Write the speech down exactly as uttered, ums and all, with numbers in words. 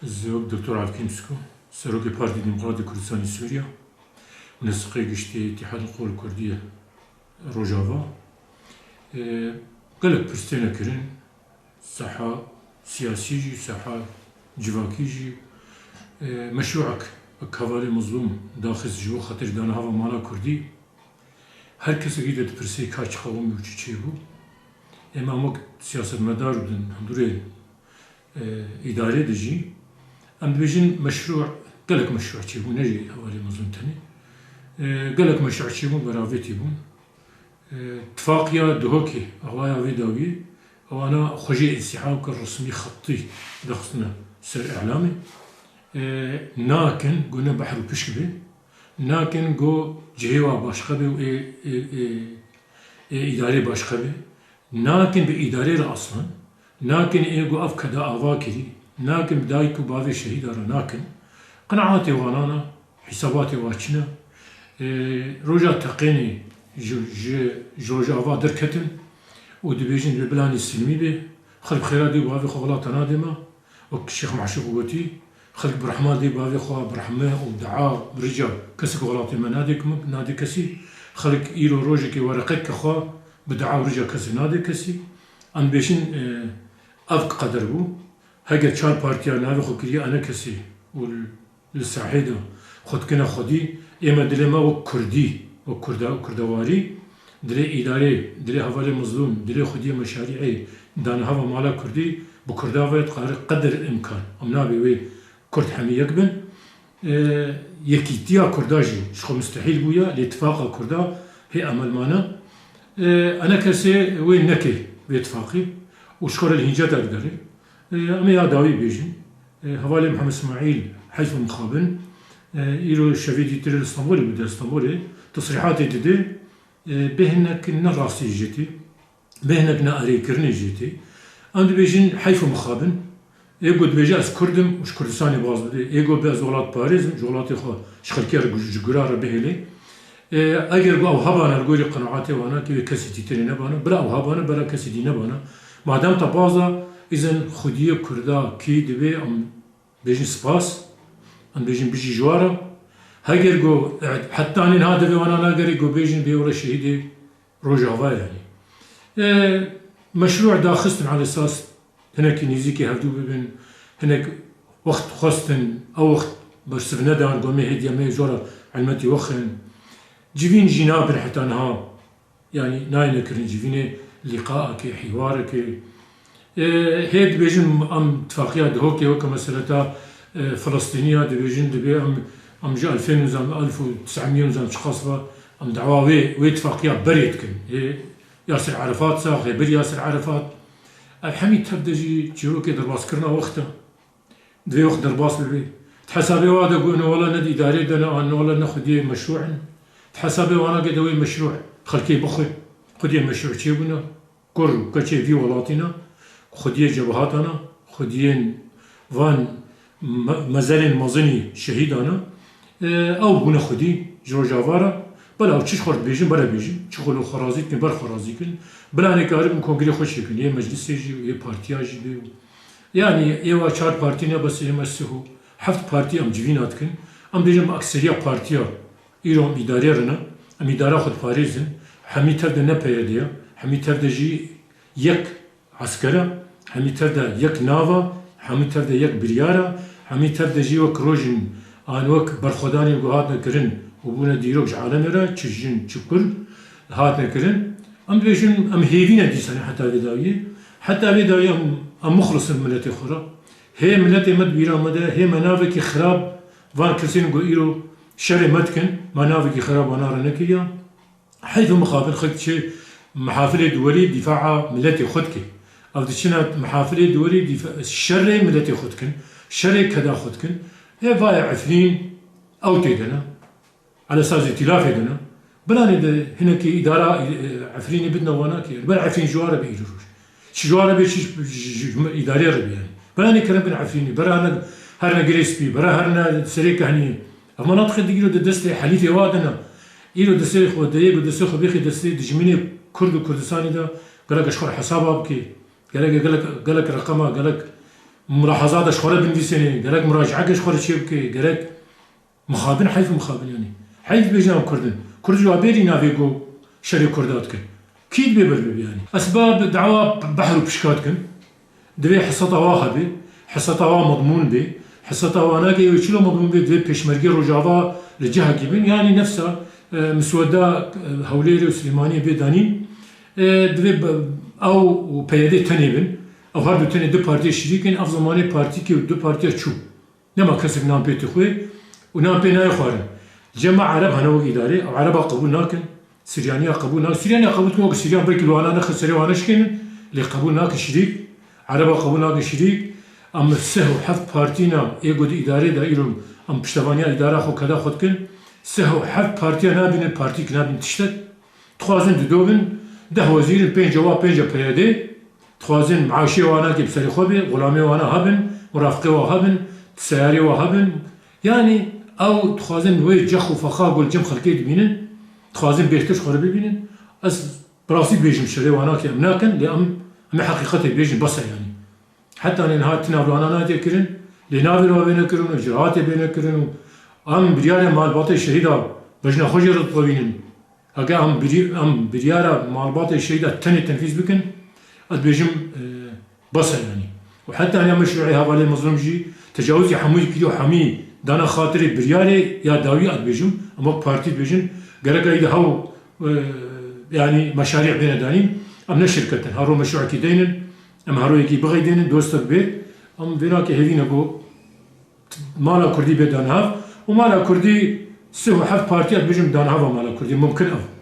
Ez wek Doktor Evkîm Siko, Serokê Partî Demokratîk Kurdistanê Sûriye û Nesiqê Giştî Îtîhad Qol Kurdî Rojava, e, gelek pirs têne kirin, seha siyasî jî, seha civakî jî, e, meşrûek wek hevalê Mezlûm daxist ji bo xatir danehava mala Kurdî. Her kesekî de dipirsê ka çi qewimî û çi çêbû. Êma em wek siyasetmedar û di hundirê, e, îdarê de jî, em dibêjin meşrû, gelek meşrû çêbû, ne jî hevalê Mezlûm tenê. E, gelek meşrû çêbûn, beravêtî bûn. E, tifaqiya Duhokê, awaya vê dawiyê, ewana xwe jê însîhab kir, resmî xettî dixistine ser îlamê. E, nakin ku ne behr û pişk be, nakin ku cihê wa başqe be û ê, ê, ê, ê îdarê başqe be, nakin bi îdarê re aslan, nakin ê ku ev keda ava kirî, nakin bi dayik û bavê şehîda re nakin. Qenaatê wan ana, hîsabatê wan çi ne? E, roja teqênê ji, ji, ji Rojava derketin û dibêjin, dibê planê silmî be, xelk xêra dê û bavê xwe welata nadê me. Wek Şêx Meşûq gotî, xelk bi rehma dê bavê xwe, bi rehme û dua, bi rica kesek welatê me nadê kim-, nadê kesî. Xelk îro rojekê wereqeke xwe bi dua û rica kesê nadê kesî. Em dibêjin, e, ev qeder bû. Heger çar partiya navê xwe kiriye ene kesî û li sahê de xwe dikine xwedî, ê me dilê me wek kurdî, wek kurda û kurdewarî, dilê îdarê, dilê hevalê Mezlûm, dilê xwediyê meşarî'ê danehava mala kurdî bi kurda ve diqare qedir imkan. Em nabê wê kurd hemî yek bin. E, yekîtiya kurda jî ji xwe mustehîl bûye, lê tifaqa kurda hê emel mane. E, ene kesê wê neke vê tifaqê û ji xwe re li hînceta digere. E, em ê ya dawî bêjin. E, hevalê Mihemed Îsmaîl heyf û mixabin, e, îro şevê dîtirê li Stenbolê bû, di Stenbolê tesrîhatê dide, e, bê hinek ne rastî jê tê, bê hinek ne erêkirinê jê tê. Em dibêjin heyf û mixabin. Ê ku dibêje ez Kurd im û ji Kurdistanê baz bide. Ê ku bê ez welatparêz im, ji welatê xwe, ji xelkê re, ji gura re bihêle. E, eger ku ew hebana li gorî qenaatê wana, kê wê kesî dîtirê nebana, bila ew hebana, bila kesî dî nebana. Madem te baza, îzen xwediyê kurda kî dibê, em bêjin spas, em bêjin bijî ji wa re. Heger ku, e, heta niha devê wana nagere ku bêjin bê were şehîdê Rojava yanî. E, meşrû daxistin ala esas hinekî nêzîkî hevdû bibin, hinek wext xwestin, ew wext bersiv nedan, gomê hêdiya me jora elmetî wexin. Civîn jî nabin heta niha, yanî nayêne kirin civînê, lîqaekê, hîwarekê. E, hê dibêjin em tifaqiya Duhokê weke meseleta, e, Filistîniya dibêjin dibê em, em ji elfên nizam, elf û tesemiyê nizam çiqas ve em dawa wê, wê tifaqiya berê dikin. Ê Yasir Arefat sax, hê bir Yasir Arefat. Ev hemî tev de jî çîrokê derbaskirina wext e. Divê wext derbas bibe. Di hesabê wa de ku ino wela ne di îdarê de ne, an wela ne xwediyê meşrû in. Di hesabê wana ke de wê meşrû xelkê bixwe. Xwediyê meşrû çêbûne. Kur û keçê vî welatî ne, xwediyê cebehatan e, xwediyên van me-, mezelên mezinî şehîdan e. E, ew bûne xwedî ji Rojava re. Bela ew çi ji xwe dibêjin, bere bêjin. Çi xwe li xwe razî dikin, ber xwe razî kin. Bila nêkaribin kongrê xwe çêkin. Yê meclisê jî, yê partiya jî bê. Yanî êwa çar partî ne, bes ê me sih û heft partî em civîna dikin. Em bêjin bi ekseriya partiya îro em îdarê re ne. Em îdara xwe diparêzin. Hemî tev de ne P Y D ye. Hemî tev de jî yek esker e. Hemî tev de yek nav e. Hemî tev de yek biryar e. Hemî tev de jî wek rojên an wek berxwedanên ku hatine kirin û bûne dîrok ji alemê re, çi jin, çi kur hatine kirin. Em dibêjin, em hêvî ne dîsa ne heta vê dawiyê. Heta vê dawiyê em, em muxlis in miletê xwe re. Hê miletê me di bîra me de, hê me navekî xirab van kesên ku îro şerê me dikin, me navekî xirab wana re nekiriye. Heyf û mixabin xelk diçe mihafilê duwerî dîfaa miletê xwe dike. Ev diçine mihafilê duwerî dîfa-, şerê miletê xwe dikin, şerê keda xwe dikin. Hê vaya Efrîn ew tê de ne. Ala esasê îtîlafê de ne. Bilanê de hinekî îdara, e, Efrînê bidine wana kê. Ber Efrîn ji wa re be îro roj. Çi ji wa re be çi ji, ji, ji, ji îdarê re be yanî. Bilanê kerem bin Efrînê. Bera herne, herne Girê Spî. Bera herne Serê Kehniyê. Ev menatixê digîro di destê helîfê wa de ne. Îro destê xwe de yê, bi destê xwe bêxê destê dijminê Kurd û Kurdistanê de gerek ji xwe re hesaba bike. Gerek, gelek, gelek reqema, gelek Mulahazata ji xwe re binivîsêne, gerek muracieke ji xwe re çê bike, gerek mixabin, heyf mixabin yanî. Heyf bêjin ew Kurd in. Kurd ji wa bêrî navê go şerê Kurda dikin. Kî dibê ber bibe yanî? Esbab dawa behr û pişka dikin. Divê heseta wa hebe, heseta wa madmûn bê. Heseta wa nake wê çilo madmûn bê, divê pêşmergê Rojava li cihekî bin. Yanî nefsa, e, misweda, e, Hewlêrê û Silêmaniyê bê danîn. E, divê be-, ew û P Y D tenê bin. Ew her du tenê du partiyê şirîk in. Ev zemanê partîkê û du partiya çû. Nema kesek nan pê tixwê û nan pê nayê xwarin. Cema Ereb hene wek îdarê, ew Ereba qebûl nakin. Siryaniya qebûl nakin. Siryaniya qebûl dikin, wek Siryan belkî li wana nexin serê wana şikênin, lê qebûl nakin şirîk. Ereba qebûl nakin şirîk. Em sih û heft partîna ê ku di îdarê de îro em piştevaniya îdara xwe keda xwe dikin. Sih û heft partiya nabînin, partîk nabînin tiştek. Dixwazin dido bin, deh wezîr in, pênc wa pênc P Y D. Dixwazin meaşê wana kê bi serê xwe bê, xulamê wana hebin, murafiqê wa hebin, seyarê wa hebin. Yanî ew dixwazin wê cex û fexa ku li cem xelkê dibînin, dixwazin bêhtir ji xwe re bibînin. Ez bi rastî dibêjim şerê wana kê em nakin, lê em, em ê heqîqetê bêjin bes e yanî. Heta niha ti navdana nate kirin, lê navê re wê nekirin û icraatê bê nekirin û em biryarê malbatê şehîda bejna xwe jê re dixwînin. Heke em birî-, em biryara malbatê şehîda tenê tenfîz bikin, ez dibêjim, e, bes e yanî. Û heta niha meşruê hevalê Mezlûm jî tecawizî hemûyî kiriyo, hemî dana xatirê biryarê ya dawî ez dibêjim, em wek partî dibêjin, gerek êdî hew, e, yanî meşarî bêne danîn, em ne şirket in. Her ro meşruekî deynin, em her ro yekî bixeydênin, dostek bê, em vêna ke hêvî ne ku mala Kurdî bê danav û mala Kurdî sih û heft partiya dibêjin danava mala Kurdî. Mumkin ev.